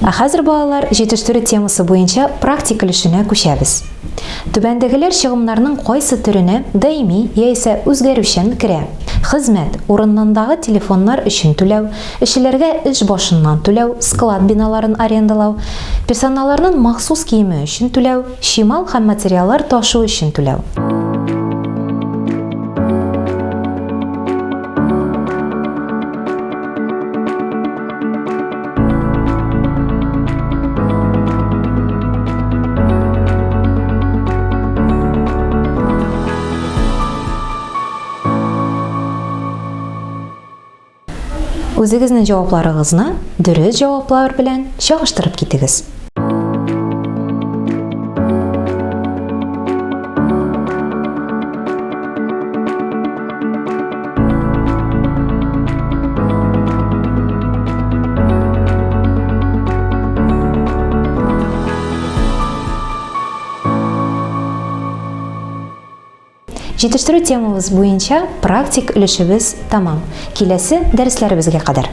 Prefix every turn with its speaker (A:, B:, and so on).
A: Ә хәзер, балалар, җитештерү темасы буенча практик өлешенә күчәбез. Түбәндәгеләр чыгымнарның кайсы төренә даими яисә үзгәрүчән керә? Хезмәт, урыннандагы телефоннар өчен түләү, эшчеләргә эш башыннан түләү, склад биналарын арендалау, персоналларнын махсус киеме өчен түләү, чимал һәм материаллар ташу өчен түләү. Үзегезнең җавапларыгызны дөрес җаваплар белән чагыштырып китегез. Җитештерү темабыз буенча практик өлешебез тәмам. Киләсе дәресләребезгә кадәр.